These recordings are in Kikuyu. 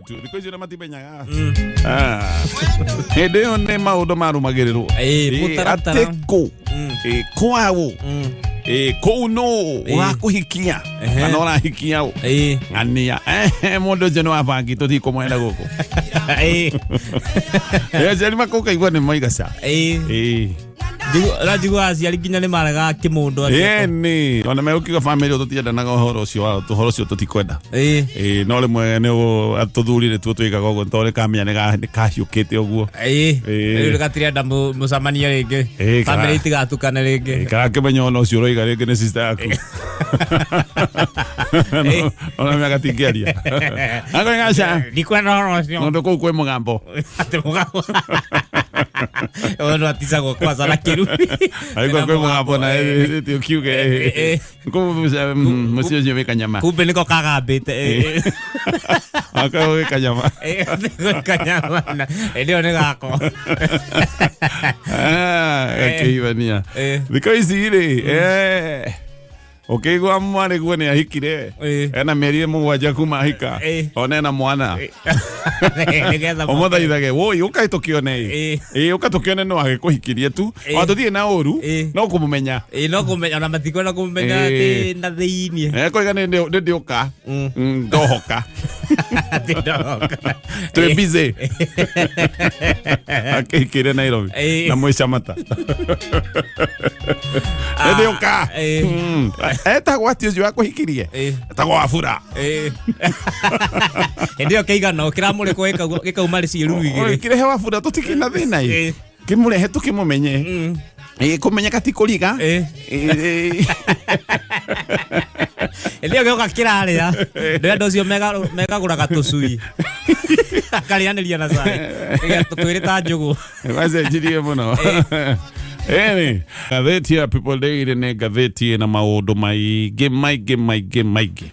Thikũ icio na matimenyaga. Ah. Hĩndĩ ĩyo nĩ maũndũ marũmagĩrĩrwo. Ĩĩ, Ĩĩ, mũtaratara. atĩ kũ Ĩĩ, kwaũ Ĩĩ, kũu nũ ũrakũhikia Ehe. kana ũrahikia ũ Ĩĩ. ng'ania. Ehe, mũndũ ũcio nĩ wa bangi tũtikũmwenda gũkũ. Ĩĩ, aciari makũkaigua nĩ moiga ca. Ĩĩ. Ĩĩ. Ũranjigua aciari nginya nĩ maregaga kĩmũndũ atĩ- Ĩĩ, nĩ ona megũkiuga bamĩrĩ tũtiendanaga ũhoro ũcio wa ũhoro ũcio tũtikwenda. Ĩĩ. Ĩĩ, no rĩmwe nĩ tũthuri nĩtuo twĩkaga ũguo tondũ nĩkamenya nĩkahiũkĩte ũguo. Ĩĩ. Ĩĩ. Rĩu gatirenda mũcemanie rĩngĩ. Ĩĩ, Bamĩrĩ itigatukane rĩngĩ. Karakĩmenya ona ũcio ũroiga rĩngĩ nĩ sister yaku. Ona mĩaka tingĩaria. Akoiga aca. Ndikwenda ũhoro ũcio. Ng'ombe kũu kwĩ mũgambo. Atĩ mũgambo. Ũndũ aticagwo kwanza na kĩrumi. Aigua kwĩ mũgambo na ti ũkiuge. Kũu mũciĩ ũcio wĩ kanyama. Kumbe nĩko kagambĩte. Akorwo wĩ kanyama. Kanyama. Ĩndĩ ĩyo nĩ gako. Ah, gakĩibania. Thikũ ici rĩ, ũkĩigua mwarĩ guo nĩ ahikire. Ena mĩeri 7 kuma ahika. Ona ena mwana. Nĩgetha Ũmũthaithage, woi ũka tũkĩone ĩ. Ĩ ũka tũkĩone no agĩkũhikirie tu. Ona tũtirĩ na ũru, no kũmũmenya. Ĩĩ, no kũmenya ona matikwenda kũmenya atĩ na thĩiniĩ. Koiga nĩ ndĩũka. Ndohoka. Atĩ ndohoka. Twĩ busy. Akĩhikĩire Nairobi. Na mwĩ Shamata. Nĩ ndĩũka. Etagwo atĩ ũcio wakũhikirie? Etagwo Wafula. Hĩndĩ ĩyo kĩigana kĩramũrĩkwo gĩkauma ciĩruru igĩrĩ. Kĩrehe Wafula tũtikĩ na thĩna ĩ. Kĩmũrehe tũkĩmũmenye. Ĩ, kũmenyeka ti kũriga. Ĩ, Hĩndĩ ĩyo gĩoka kĩrarĩa ndĩ andũ acio megagũraga tũcui akarĩanĩria na cai twĩrĩ ta njũgũ. Wacenjirie mũno. Ĩni ngathĩti ya People Daily nĩ ngathĩti ĩna maũndũ maingĩ maingĩ maingĩ maingĩ,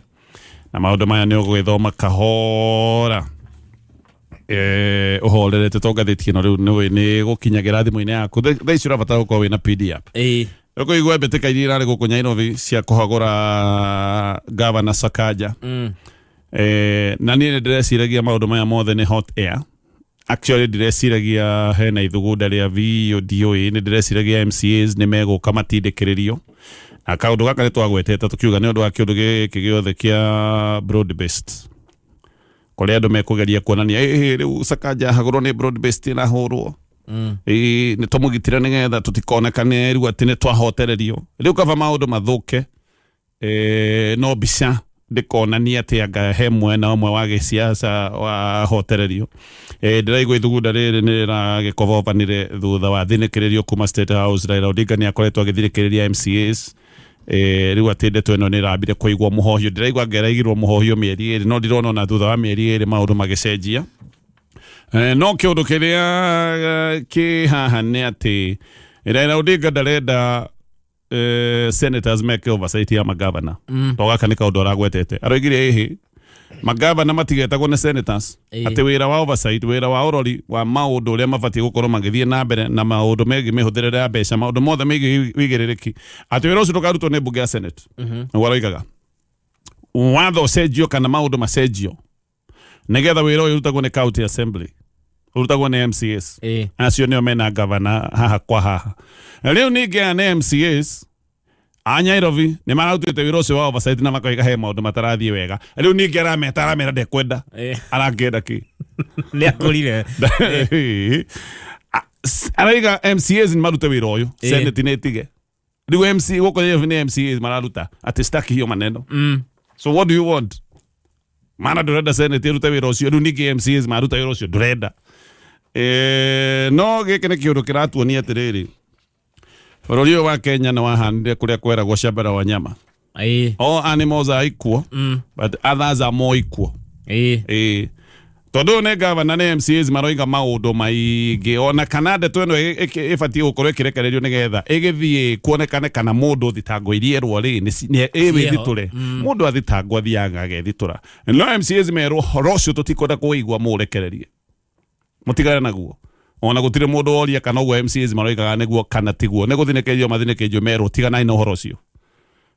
na maũndũ maya nĩ ũgwĩthoma kahora ũhorerete to ngathĩti ĩno rĩu nĩ nĩ gũkinyagĩra thimũ-inĩ yaku. Thaa ici ũrabatara gũkorwo wĩna PDF. Ũkũigua mbĩtĩka iria irarĩ gũkũ Nairobi cia kũhagũra Gavana Sakaja. Na niĩ nĩ ndĩreciragia maũndũ maya mothe nĩ hot air. Actually ndĩreciragia hena ithugunda rĩa biũ ndiũĩ, nĩ ndĩreciragia MCAs nĩ megũka matindĩkĩrĩrio. Na kaũndũ gaka nĩ twagwetete tũkiuga nĩ ũndũ wa kĩũndũ gĩkĩ gĩothe kĩa broad based. Kũrĩa andũ mekũgeria kuonania ĩhĩ rĩu Sakaja ahagũrwo nĩ broad based ĩrahũrwo. Ĩĩ, nĩ tũmũgitĩre nĩgetha tũtikonekane rĩu atĩ nĩ twahotererio. Rĩu kaba maũndũ mathũke no mbica ndĩkonania atĩ anga he mwena ũmwe wa gĩsiasa wahotererio. Ndĩraigua ithugunda rĩrĩ nĩ rĩragĩkobobanire thutha wa thinĩkĩrĩrio kuma State House. Raila Odinga nĩ akoretwo agĩthirĩkĩrĩria MCAs. Rĩu atĩ ndeto ĩno nĩ ĩrambire kũigwo mũhohio. Ndĩraigua anga ĩraigirwo mũhohio mĩeri 2, no ndirona ona thutha wa mĩeri 2 maũndũ magĩcenjia. No kĩũndũ kĩrĩa kĩ haha nĩ atĩ Raila Odinga ndarenda senators meke oversight ya magavana. To gaka nĩ kaũndũ aragwetete, aroigire ĩhĩ magavana matigetagwo nĩ senators, atĩ wĩra wa oversight, wĩra wa ũrori wa maũndũ ũrĩa mabatiĩ gũkorwo magĩthiĩ na mbere na maũndũ megiĩ mĩhũthĩrĩre ya mbeca, maũndũ mothe megiĩ wĩigĩrĩrĩki, atĩ wĩra ũcio ndũkarutwo nĩ mbunge ya senate. Nĩguo aroigaga watho ũcenjio kana maũndũ macenjio nĩgetha wĩra ũyũ ũrutagwo nĩ county assembly, ũrutagwo nĩ MCAs. Acio nĩo mena gavana haha kwa haha. Na rĩu ningĩ aya nĩ MCAs a Nairobi nĩ mararutĩte wĩra ũcio wa oversight na makoiga he maũndũ matarathiĩ wega. Rĩu ningĩ arameta aramera ndekwenda. Arakĩenda kĩ? Nĩ akũrire. Araiga MCAs nĩ marute wĩra ũyũ, Senate nĩ ĩtige. Rĩu MC gũkũ Nairobi nĩ MCAs mararuta atĩ sitaki hiyo maneno. So what do you want? Maana ndũrenda Senate ĩrute wĩra ũcio, rĩu ningĩ MCAs maruta wĩra ũcio ndũrenda. No gĩkĩ nĩ kĩũndũ kĩratuonia atĩrĩrĩ, bũrũri ũyũ wa Kenya nĩ wahanire kũrĩa kweragwo shamba la wanyama. All animals are equal, but others are more equal. Tondũ ũyũ nĩ gavana nĩ MCAs maroiga maũndũ maingĩ, ona kana ndeto ĩno ĩbatiĩ gũkorwo ĩkĩrekererio nĩgetha ĩgĩthiĩ kuonekane kana mũndũ thitango iria erwo rĩ nĩ ĩ wĩthitũre. Mũndũ athitangwo athiaga agethitũra, no MCAs merwo ũhoro ũcio tũtikwenda kũigua, mũũrekererie mũtigane naguo. Ona gũtirĩ mũndũ woria kana ũguo MCAs maroigaga nĩguo kana tiguo, nĩ gũthinĩkĩrio mathinĩkĩrio merwo tiganai na ũhoro ũcio.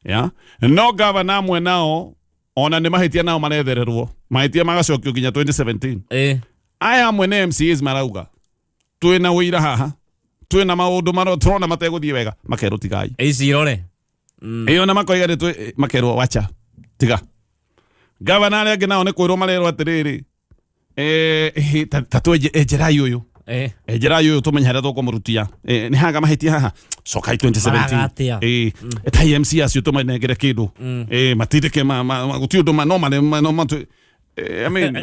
Ya no gavana amwe nao Ona nĩ mahĩtia nao marethererwo mahĩtia magacokio nginya 2017. Aya amwe nĩ MCAs marauga twĩna ũira haha, twĩna maũndũ maro tũrona mategũthiĩ wega, makerwo tigai. Ici irore. Ĩyo na makoiga nĩ twĩ makerwo wacha tiga. Gavana arĩa angĩ nao nĩ kwĩrwo marerwo atĩrĩrĩ, ta twenje enjerai ũyũ, enjerai ũyũ tũmenye harĩa tũkũmũrutia. Nĩ haga mahĩtia haha, cokai 2017. Maraga atĩa? Ĩtai MC acio tũmanengere kĩndũ. Matindĩke gũtirĩ ũndũ no mare no matũ. I mean,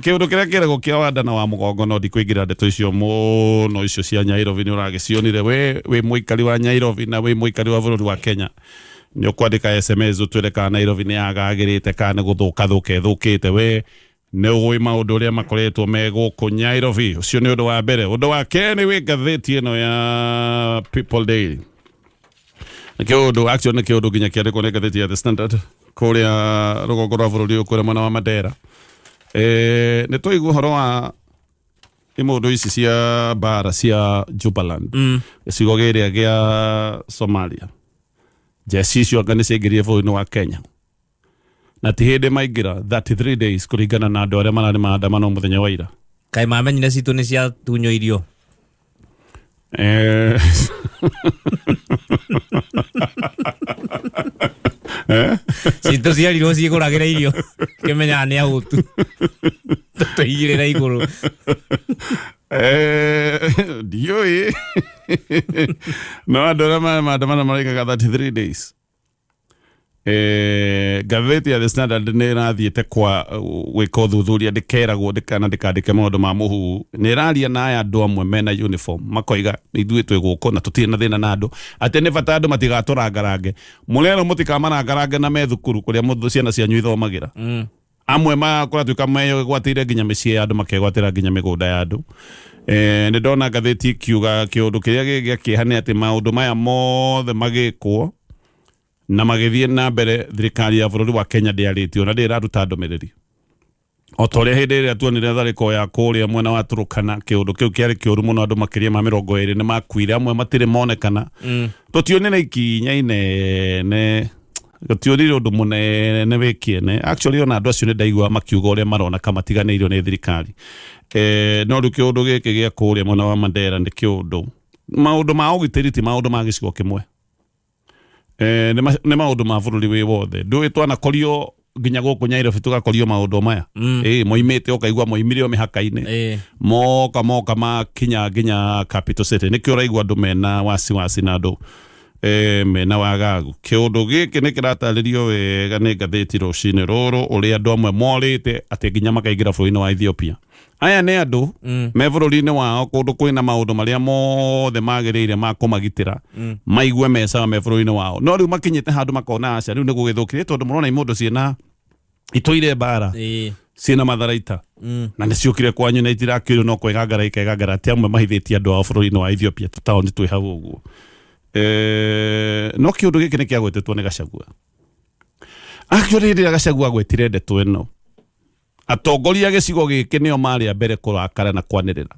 kĩũndũ kĩrĩa kĩragwo kĩa wanda na wa mũgongo, no ndikũingĩra ndeto icio mũno icio cia Nyairobi. Nĩ ũragĩcionire we wĩ mũikari wa Nyairobi na wĩ mũikari wa bũrũri wa Kenya, nĩ ũkwandĩka SMS ũtwĩre kana Nairobi nĩ yagagĩrĩte kana nĩ gũthũka thũka ĩthũkĩte. We nĩ ũĩ maũndũ ũrĩa makoretwo me gũkũ Nyairobi. Ũcio nĩ ũndũ wa mbere. Ũndũ wa kerĩ wĩ ngathĩti ĩno ya People Daily, nĩ kĩũndũ, actually nĩ kĩũndũ nginya kĩandĩkwo nĩ ngathĩti ya The Standard kũrĩa rũgongo rwa bũrũri ũyũ, kũrĩa mwena wa Mandera. Nĩ twaigua ũhoro wa imũndũ ici cia mbara cia Jubaland, gĩcigo gĩrĩa gĩa Somalia. Jeshi icio anga nĩ ciaingĩrire bũrũri-inĩ wa Kenya, na ti hĩndĩ maingĩra 33 days kũringana na andũ arĩa mararĩ maandamano mũthenya wa ira. Kaĩ mamenyire citũ nĩ ciatunywo irio? Citũ ciarirwo ciĩgũragĩra irio, kĩmenyaga nĩ ahũtu, tũigĩrĩra igũrũ. Ndiũĩ, no andũ arĩa marĩ maandamano maraigaga 33 days. Ngathĩti ya The Standard nĩ ĩrathiĩte kwa gwĩka ũthuthuria, ndĩkeragwo ndĩkana ndĩkandĩke maũndũ ma mũhuhu. Nĩ ĩraria na aya andũ amwe mena uniform, makoiga ithuĩ twĩ gũkũ na tũtirĩ na thĩna na andũ, atĩ nĩ bata andũ matigatũrangarange, mũrerwo mũtikamarangarange na me thukuru kũrĩa ciana cianyu ithomagĩra. Amwe kũratuĩka megwatĩire nginya mĩciĩ ya andũ, makegwatĩra nginya mĩgũnda ya andũ. Nĩ ndona ngathĩti ikiuga kĩũndũ kĩrĩa gĩ gĩa kĩeha nĩ atĩ maũndũ maya mothe magĩkwo na magĩthiĩ na mbere, thirikari ya bũrũri wa Kenya ndĩarĩtie ona ndĩraruta ndũmĩrĩri, o ta ũrĩa hĩndĩ ĩrĩa tuonire tharĩko ya kũrĩa mwena wa Turkana. Kĩũndũ kĩu kĩarĩ kĩũru mũno, andũ makĩria ma 20 nĩ makuire, amwe matirĩ monekana. Tũtionire ikinya inene, gũtionire ũndũ mũnene wĩ kĩene. Actually, ona andũ acio nĩ ndaigua makiuga ũrĩa marona ka matiganĩirio nĩ thirikari. No rĩu kĩũndũ gĩkĩ gĩa kũrĩa mwena wa Mandera nĩ kĩũndũ, maũndũ ma ũgitĩri ti maũndũ ma gĩcigo kĩmwe, nĩ maũndũ ma bũrũri wĩ wothe. Ndũĩ twanakorio nginya gũkũ Nyairobi tũgakorio maũndũ maya. Moimĩte ũkaigua moimire o mĩhaka-inĩ, moka moka makinya nginya capital city. Nĩkĩo ũraigua andũ mena wasiwasi na andũ mena wagagu. Kĩũndũ gĩkĩ nĩ kĩratarĩrio wega nĩ ngathĩti rũcinĩ rũrũ, ũrĩa andũ amwe morĩte atĩ nginya makaingĩra bũrũri-inĩ wa Ethiopia. Aya nĩ andũ me bũrũri-inĩ wao kũndũ kwĩna maũndũ marĩa mothe magĩrĩire ma kũmagitĩra, maigue me sawa me bũrũri-inĩ wao, no rĩu makinyĩte handũ makona aca, rĩu nĩ gũgĩthũkire, tondũ mũrona imũndũ ciĩna itũire mbara, ciĩna matharaita, na nĩ ciũkire kwanyu na itirakĩũrio no kwĩgangara ikegangara, atĩ amwe mahithĩtie andũ ao bũrũri-inĩ wa Ethiopia tũtaũni twĩ hau ũguo. No kĩũndũ gĩkĩ nĩ kĩagwetetwo nĩ Gachagua. Actually, hĩndĩ ĩrĩa Gachagua agwetire ndeto ĩno, atongoria a gĩcigo gĩkĩ nĩo marĩ a mbere kũrakara na kwanĩrĩra,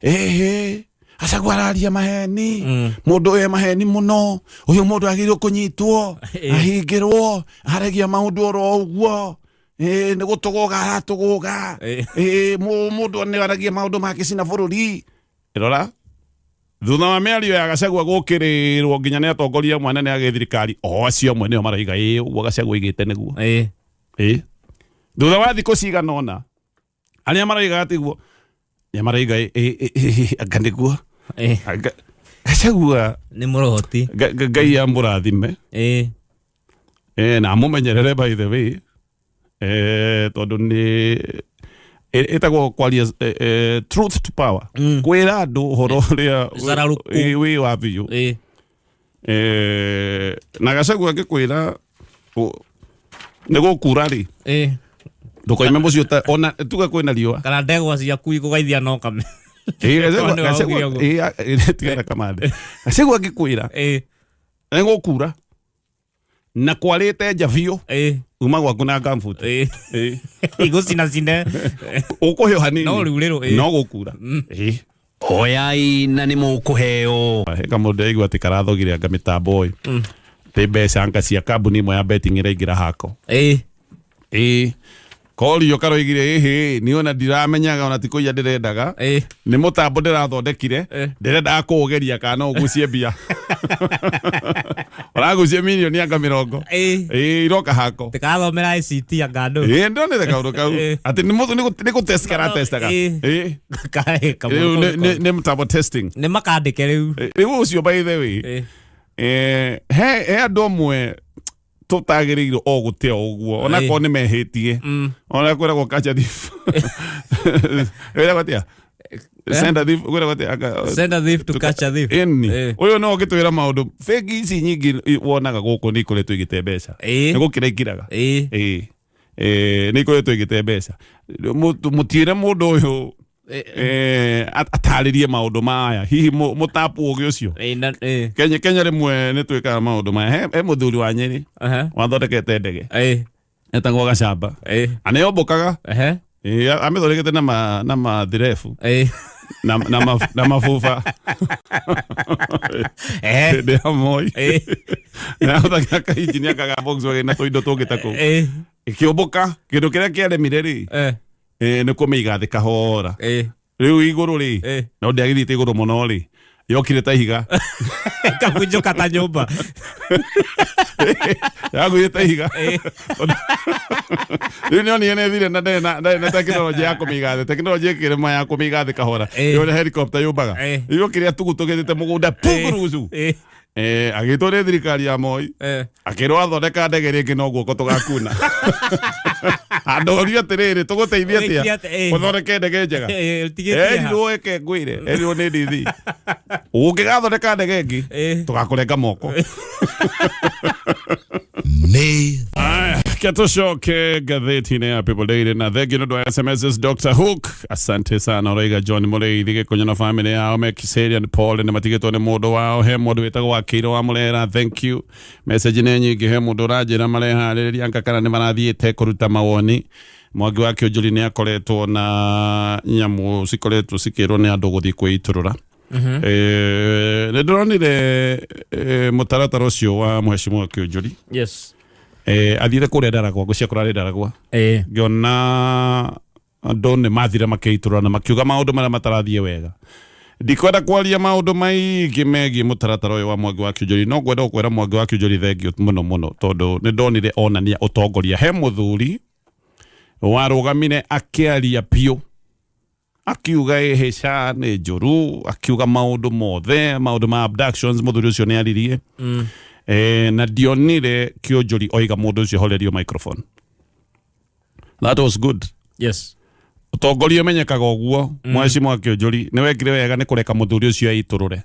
ĩhĩ, Gachagua araria maheni, mũndũ ũyũ e maheni mũno, ũyũ mũndũ agĩrĩirwo kũnyitwo ahingĩrwo, aragia maũndũ oro ũguo, nĩ gũtũgũga aratũgũga, mũndũ nĩ aragia maũndũ ma gĩcina bũrũri. Rora, thutha wa mĩario ya Gachagua gũkĩrĩrwo nginya nĩ atongoria amwe anene a gĩthirikari, o acio amwe nĩo maraiga ĩĩ, ũguo Gachagua aigĩte nĩguo. Thutha wa thikũ cigana ũna, arĩa maraiga atĩ guo nĩ maraiga ĩ, ĩ, ĩ, ĩ, anga nĩguo. Gachagua nĩ mũrohoti. Ngai amũrathime na amũmenyerere, by the way, tondũ nĩ ĩtagwo kwaria truth to power, kwĩra andũ ũhoro ũrĩa Cararũkũ. Wĩ wa biũ. Na Gachagua angĩkwĩra nĩ gũkura rĩ, ndũkoime mũciĩ ona tuge kwĩna riũa. Kana ndegwa ciaku ikũgaithia no kame. Gachagua Tondũ wa Gachagua ũguo. Tigana kamande. Gachagua angĩkwĩra nĩ gũkura na kwarĩte nja biũ, uma gwaku na gumboot. Igũcina cine. Ũkũhĩũha hanini. No rĩu rĩrũ. No gũkura. Hoyai na nĩ mũkũheo. Heka mũndũ aigua atĩ karathogire anga mĩtambo ĩ, tĩ mbeca anga cia kambuni ĩmwe ya betting ĩraingĩra hako. Ĩĩ, korio karoigire ĩhĩ, niĩ ona ndiramenyaga, ona ti kũiya ndĩrendaga, nĩ mũtambo ndĩrathondekire, ndĩrendaga kũũgeria kana no ũgucie mbia. Ũragucia mirioni anga 20. Ĩĩ, iroka hako. Tikathomera ICT anga andũ. Ĩĩ, ndonire kaũndũ kau atĩ nĩ mũndũ nĩ gũtest karatestaga. Ĩĩ. Kaĩ, kamũndũ Rĩu kau nĩ mũtambo testing. Nĩ makandĩke rĩu. Rĩu ũcio, by the way, he andũ amwe tũtagĩrĩirwo o gũte o ũguo, ona korwo nĩ mehĩtie, ona kwĩragwo catch a thief, wĩragwo atĩa, send a thief, kwĩragwo atĩa? Send a thief to catch a thief. Ĩni. Ũyũ no ũgĩtwĩra maũndũ, bengi ici nyingĩ wonaga gũkũ nĩ ikoretwo igĩte mbeca. Nĩ gũkĩra ikiraga. Ĩĩ. Nĩ ikoretwo igĩte mbeca. Mũtiĩre mũndũ ũyũ atarĩrie maũndũ maya, hihi mũtapu ũgĩ ũcio. Kenya rĩmwe nĩ twĩkaga maũndũ maya. He mũthuri wa Nyĩrĩ wathondekete ndege etagwo Gacamba, na nĩ yombũkaga. Amĩthondekete na mathirebu na mabuba hĩndĩ ya Moi. Nĩahũthagĩra kainjini aka ga Volkswagen na tũindo tũngĩ ta kũu. Ĩkĩũmbũka. Kĩndũ kĩrĩa kĩaremire rĩ, nĩ kũmĩiga thĩ kahora. Rĩu igũrũ rĩ, no ndĩagĩthiĩte igũrũ mũno rĩ, yokire ta ihiga. Kabunjũka ta nyũmba. Yagũire ta ihiga. Rĩu nĩonire nĩthire na ndarĩ na tekinoronjĩ ya kũmĩiga thĩ, tekinoronjĩ ĩkĩrema ya kũmĩiga thĩ kahora. Yone helicopter yũmbaga. Rĩu kĩrĩa tugutũgĩrĩte mũgũnda pungurucu. Agĩtwo nĩ thirikari ya Moi, akĩrwo athondeka ndege rĩngĩ no guoko tũgakuna. Andũ orio atĩrĩrĩ, tũgũteithia Ũgĩkia atĩa atĩa? ũthondeke ndege njega? Ũtigĩtie ha? Erirwo eke ngwĩre, erirwo nĩ ndithi ũngĩgathondeka ndege ĩngĩ, tũgakũrenga moko. Nĩ Aya, ke tũcoke ngathĩti-inĩ ya People Daily, na thengi nĩ ũndũ wa SMSs. Dr. Hook, asante sana. Ũraiga John Mũrĩithi Gĩkũnyũ na family yao me Kiserian, Paul nĩ matigĩtwo nĩ mũndũ wao. He mũndũ wĩtagwo Wakĩiro wa Mũrera, thank you. Message nĩ nyingĩ. He mũndũ ũranjĩra mareharĩrĩria anga kana nĩ marathiĩte kũruta mawoni. Mwangi wa Kĩũnjũri nĩ akoretwo na nyamũ cikoretwo cikĩrwo nĩ andũ gũthiĩ kwĩitũrũra. Nĩ ndĩronire mũtaratara ũcio wa mheshimiwa Kĩũnjũri. Athiĩte kũrĩa Ndaragwa, ngũcia kũrarĩ Ndaragwa, ngĩona andũ nĩ mathire makĩitũrũra na makiuga maũndũ marĩa matarathiĩ wega. Ndikwenda kwaria maũndũ maingĩ megiĩ mũtaratara ũyũ wa Mwangi wa Kĩũnjũri, no ngwenda gũkwĩra Mwangi wa Kĩũnjũri thengiũ mũno mũno, tondũ nĩ ndonire onania ũtongoria. He mũthuri warũgamire akĩaria biũ, akiuga ĩhĩ SHA nĩ njũru, akiuga maũndũ mothe, maũndũ ma abductions. Mũthuri ũcio nĩ aririe, na ndionire Kĩũnjũri oiga mũndũ ũcio horerio microphone. That was good. Ũtongoria ũmenyekaga ũguo. Mheshimiwa Kĩũnjũri, nĩ wekire wega nĩ kũreka mũthuri ũcio eitũrũre.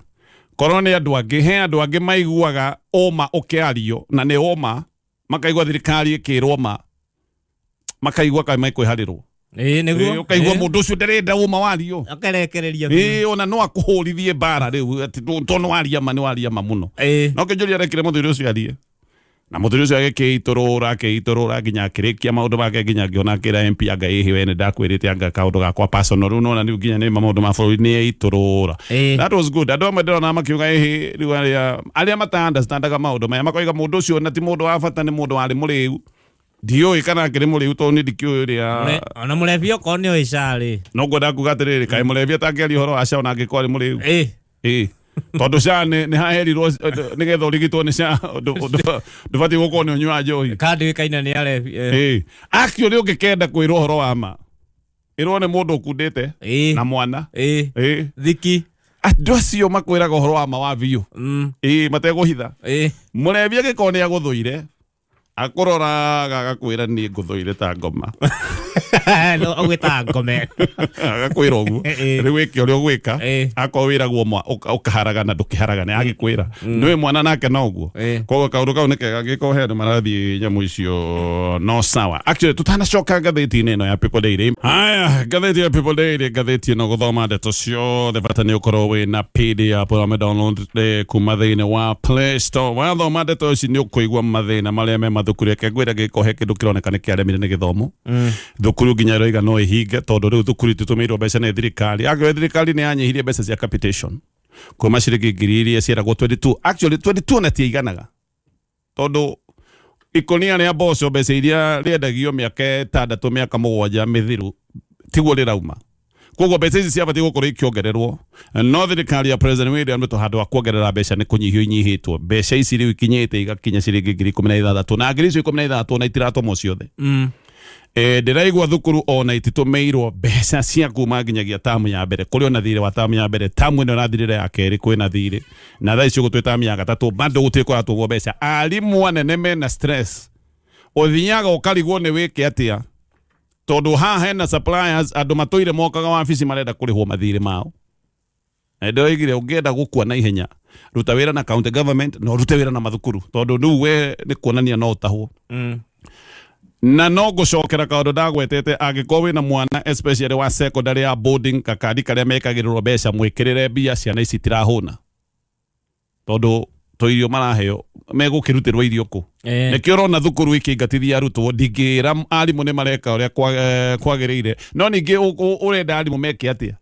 Korwo nĩ andũ angĩ, he andũ angĩ maiguaga ũma ũkĩario na nĩ ũma, makaigua thirikari ĩkĩrwo ma, makaigua kaĩ mekwĩharĩrwo. Nĩguo. Ũkaigua mũndũ ũcio ndarenda ũma wario. Akarekereria biũ. Ĩĩ, ona no akũhũrithie mbara rĩu atĩ tondũ nĩ waria ma, nĩ waria ma mũno. No Kĩnjũri arekire mũthuri ũcio arie, na mũthuri ũcio agĩkĩitũrũra, akĩitũrũra nginya akĩrĩkia maũndũ make, nginya ngĩona akĩra MP anga ĩhĩ, we nĩ ndakwĩrĩte anga kaũndũ gakwa personal, rĩu nona rĩu nginya nĩ maũndũ ma bũrũri, nĩ eitũrũra. That was good. Andũ amwe ndĩrona makiuga ĩhĩ, rĩu arĩa mata understandaga maũndũ maya makoiga mũndũ ũcio na ti mũndũ wa bata, nĩ mũndũ warĩ mũrĩu. Ndiũĩ kana akĩrĩ mũrĩu, tondũ niĩ ndikĩũĩ ũrĩa. Ona mũrebi okorwo nĩ oĩ SHA rĩ. No ngwenda kuga atĩrĩrĩ, kaĩ mũrebi atangĩaria ũhoro wa SHA ona angĩkorwo arĩ mũrĩu? Ĩĩ, tondũ SHA nĩ haherirwo nĩgetha ũrigitwo nĩ SHA, ndũbatiĩ gũkorwo nĩ ũnyuaga njohi. Kandi ũĩkaine nĩ arebi. Ĩĩ, actually ũngĩkenda kwĩrwo ũhoro wa ma, ĩrwo nĩ mũndũ ũkundĩte na mwana. Ĩĩ. Thiki. Andũ acio makwĩraga ũhoro wa ma wa biũ. Ĩĩ, mategũhitha. Mũrebi angĩkorwo nĩ agũthũire, akũroraga agakwĩra, "Niĩ ngũthũire ta ngoma." No ũgwĩtaga ngome. Agakwĩra ũguo. Rĩu wĩke ũrĩa ũgwĩka. Akorwo wĩragwo ũkaharagana, ndũkĩharagane, agĩkwĩra nĩwe mwana nake no ũguo. Koguo kaũndũ kau nĩ kega, angĩkorwo he andũ marathiĩ nyamũ icio no sawa. Actually, tutanacoka ngathĩti-inĩ ĩno ya People Daily, haya, ngathĩti ya People Daily, ngathĩti ĩno gũthoma ndeto ciothe bata nĩ ũkorwo wĩna PDF, ũrame download kuma thĩinĩ wa Play Store. Wathoma ndeto ici nĩ ũkũigua mathĩna marĩa me mathukuru. Reke ngwĩre, gĩko he kĩndũ kĩroneka nĩ kĩaremire nĩ gĩthomo. Thukuru nginya ĩroiga no ĩhinge, tondũ rĩu thukuru ititũmĩirwo mbeca nĩ thirikari. Angĩkorwo thirikari nĩ yanyihirie mbeca cia capitation kuma ciringi ngiri iria ciaragwo 22, actually 22 na tiaiganaga, tondũ Ikũnia rĩa mboco mbeca iria rĩendagio mĩaka 6, mĩaka 7 mĩthiru tiguo rĩrauma. Koguo mbeca ici ciabatiĩ gũkorwo ikĩongererwo, no thirikari ya President William Ruto handũ ha kuongerera mbeca nĩ kũnyihio inyihĩtwo. Mbeca ici rĩu ikinyĩte igakinya ciringi 16,000, na ngiri icio 16 na itiratũmwo ciothe. Ndĩraigua thukuru ona ititũmĩirwo mbeca cia kuma nginyagia tamu ya mbere, kũrĩ ona thirĩ wa tamu ya mbere, tamu ĩno ĩrathirire ya kerĩ kwĩna thirĩ, na thaa ici ũgũtwĩ tamu ya gatatũ bado gũtirĩ kũratũmwo mbeca. Arimũ anene mena stress, ũthiaga ũkarigwo nĩ wĩke atĩa, tondũ haha hena suppliers andũ matũire mokaga wabici marenda kũrĩhwo mathirĩ mao. Na ndĩroigire ũngĩenda gũkua na ihenya ruta wĩra na county government na ũrute wĩra na mathukuru, tondũ rĩu we nĩ kuonania no ũtahwo. Na no ngũcokera kaũndũ ndagwetete, angĩkorwo wĩna mwana especially wa secondary ya boarding, gakandi karĩa mekagĩrĩrwo mbeca mwĩkĩrĩre mbia, ciana ici itirahũna tondũ to irio maraheo, megũkĩrutĩrwo irio kũ? Nĩkĩo ũrona thukuru ikĩingatithia arutwo. Ndingĩra arimũ nĩ mareka ũrĩa kwagĩrĩire, no ningĩ ũrenda arimũ meke atĩa?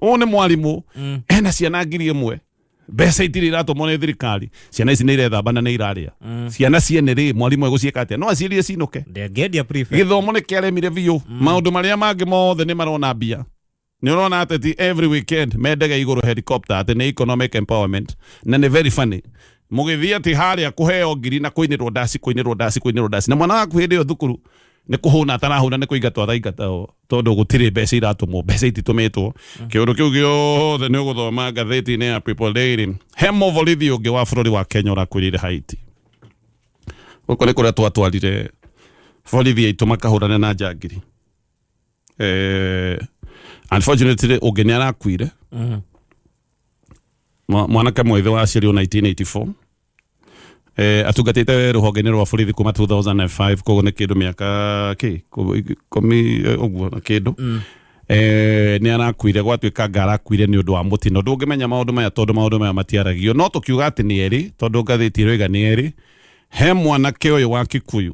Ũyũ nĩ mwarimũ ena ciana 1,000, mbeca itirĩ iratũmwo nĩ thirikari, ciana ici nĩ irethamba na nĩ irarĩa. Ciana ciene rĩ, mwarimũ egũciĩka atĩa? No aciĩrire cinũke? Ndĩngĩendia prefect. Gĩthomo nĩ kĩaremire biũ. Maũndũ marĩa mangĩ mothe nĩ marona mbia. Nĩ ũrona ateti every weekend mendege igũrũ helicopter atĩ nĩ economic empowerment, na nĩ very funny mũgĩthiĩ atĩ harĩa kũheo ngiri na kũinĩrwo ndaci, kũinĩrwo ndaci, kũinĩrwo ndaci, na mwana waku hĩndĩ ĩyo thukuru nĩ kũhũna atarahũna, nĩ kũingatwo araingatwo tondũ gũtirĩ mbeca iratũmwo, mbeca ititũmĩtwo. Kĩũndũ kĩu gĩothe nĩ ũgũthoma ngathĩti-inĩ ya People Daily. He mũborithi ũngĩ wa bũrũri wa Kenya ũrakuĩrĩire Haiti. Gũkũ nĩ kũrĩa twatwarire borithi aitũ makahũrane na njangiri. Unfortunately ũngĩ nĩ arakuire. Mwanake mwĩthĩ wa aciarirwo 1984, atungatĩte rũhonge-inĩ rwa borithi kuma 2005, koguo nĩ kĩndũ mĩaka kĩ 10 ũguo na kĩndũ. Nĩ arakuire, gwatuĩka anga arakuire nĩ ũndũ wa mũtino. Ndũngĩmenya maũndũ maya tondũ maũndũ maya matiaragio, no tũkiuga atĩ nĩ erĩ tondũ ngathĩti ĩroiga nĩ erĩ. He mwanake ũyũ wa Kikuyu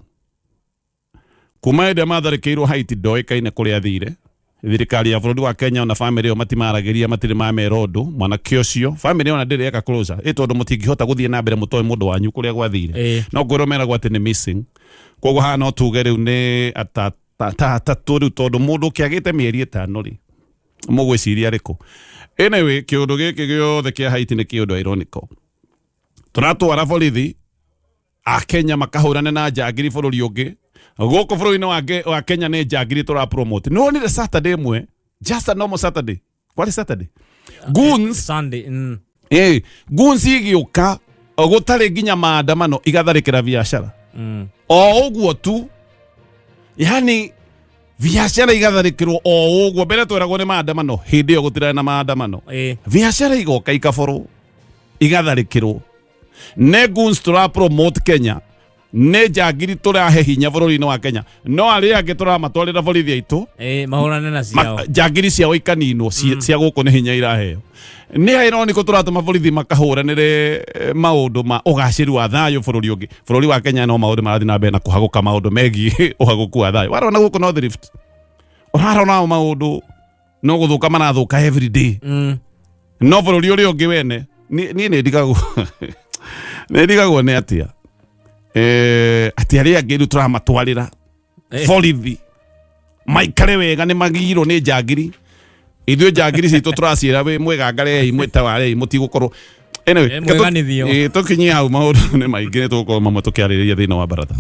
kuma hĩndĩ ĩrĩa matharĩkĩirwo Haiti ndoĩkaine kũrĩa athire. Thirikari ya bũrũri wa Kenya ona famĩlĩ ĩyo matimaragĩria, matirĩ mamera ũndũ. Mwanake ũcio famĩlĩ ona ndĩrĩ eka closure ĩ tondũ mũtingĩhota gũthiĩ na mbere mũtoĩ mũndũ wanyu kũrĩa gwathire. No kwĩrwo meragwo atĩ nĩ missing. Koguo haha no tuge rĩu nĩ ta atatũ rĩu, tondũ mũndũ ũkĩagĩte mĩeri 5 rĩ, mũgwĩciria arĩkũ? Anyway, kĩũndũ gĩkĩ gĩothe kĩa Haiti nĩ kĩũndũ ironical. Tũratwara borithi a Kenya makahũrane na njangiri bũrũri ũngĩ. Gũkũ bũrũri-inĩ wa Kenya nĩ njangiri tũra promote. Nĩ wonire Saturday ĩmwe, just a normal Saturday, kwarĩ Saturday, goons Sunday. Goons igĩũka gũtarĩ nginya maandamano, igatharĩkĩra biacara o ũguo tu, yani biacara igatharĩkĩrwo o ũguo. Mbere tweragwo nĩ maandamano, hĩndĩ ĩyo gũtirarĩ na maandamano. Biacara igoka ikaborwo, igatharĩkĩrwo nĩ goons. Tũra promote Kenya nĩ njangiri, tũrahe hinya bũrũri-inĩ wa Kenya, no arĩa angĩ tũramatwarĩra borithi aitũ Mahũrane na ciao. Njangiri ciao ikaninwo, cia gũkũ nĩ hinya iraheo. Nĩ ironico tũratũma borithi makahũranĩre maũndũ ma ũgacĩru wa thayũ bũrũri ũngĩ. Bũrũri wa Kenya no maũndũ marathiĩ na mbere na kũhagũka maũndũ megiĩ ũhagũku wa thayũ. Warona gũkũ North Rift, ũrarona maũndũ no gũthũka marathũka every day. No bũrũri ũrĩa ũngĩ wene niĩ nĩ ndigagwo nĩ atĩa atĩ arĩa angĩ rĩu tũramatwarĩra borithi maikare wega nĩ magirwo nĩ njangiri. Ithuĩ njangiri citũ tũraciĩra wĩ mwĩgangarei, mwĩtawarei, mũtigũkorwo. Anyway, Mwĩganithio. Tũkinyie hau, maũndũ nĩ maingĩ, nĩ tũgũkorwo mamwe tũkĩarĩrĩria thĩinĩ wa baratha.